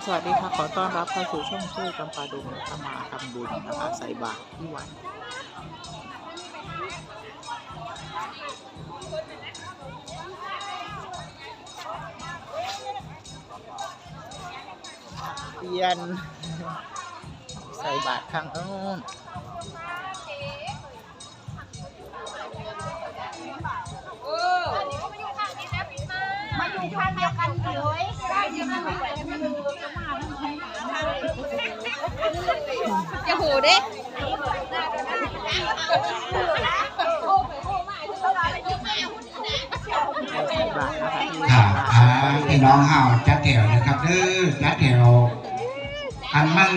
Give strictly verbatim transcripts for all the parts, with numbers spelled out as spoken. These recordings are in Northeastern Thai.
สวัสดีค่ะ ขอต้อนรับเข้าสู่ช่องช่วยจำปาดงนะคะ มาทำบุญนะคะ ใส่บาตรที่วัด เปลี่ยน ใส่บาตรข้างโน้น มาอยู่ข้างเดียวกันเลย อย่าหูเด้ ครับ อ่า พี่น้องเฮาจัดแถวนะครับเด้อ จัดแถว อันมัน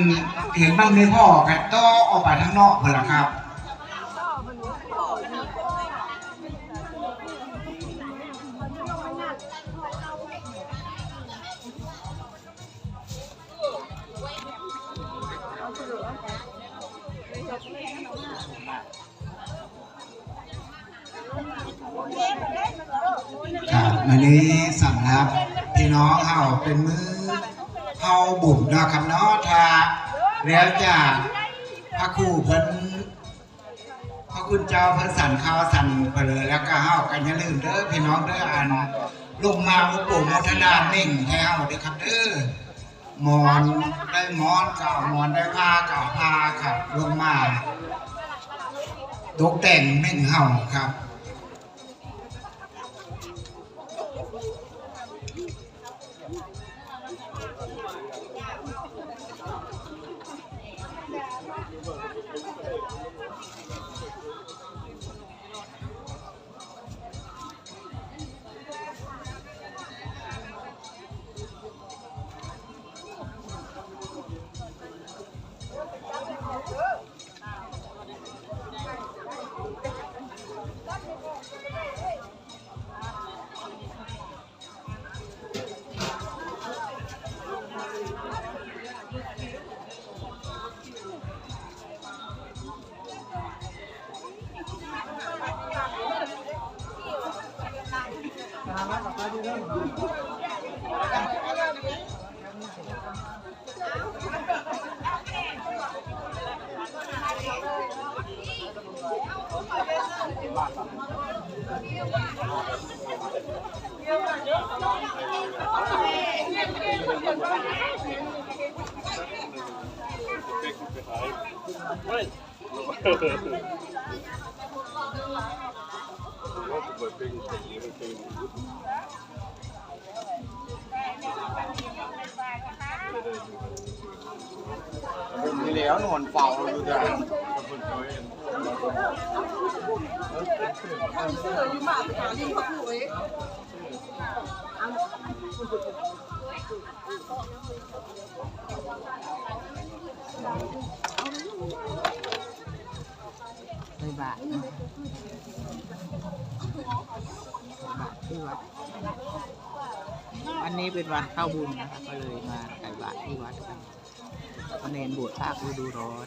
เห็นมันไม่พอกัน ต่อออกไปทางนอกเพิ่นล่ะครับ ครับ มื้อนี้สำหรับพี่น้องเฮาเป็นมื้อเฮาบุญเนาะครับเนาะ ถ้าแล้วจากพระครูเพิ่น พระคุณเจ้าเพิ่นสันข้าวสันไปเลย แล้วก็เฮาก็อย่าลืมเด้อพี่น้องเด้อ อันลงมาอุปโภคโมทนาเม่งให้เฮาเด้อครับเด้อ หมอนได้หมอนก็เอาหมอน ได้ผ้าก็เอาผ้าครับ ลงมาตกแต่งเม่งเฮาครับ มีแล้วนอนเฝ้าอยู่จ้ะ ใส่บาตรเนาะ ใส่บาตรที่วัด วันนี้เป็นวันเข้าบุญนะคะ ก็เลยมาใส่บาตรที่วัดกัน คะแนนโบสถ์ภาคฤดูร้อน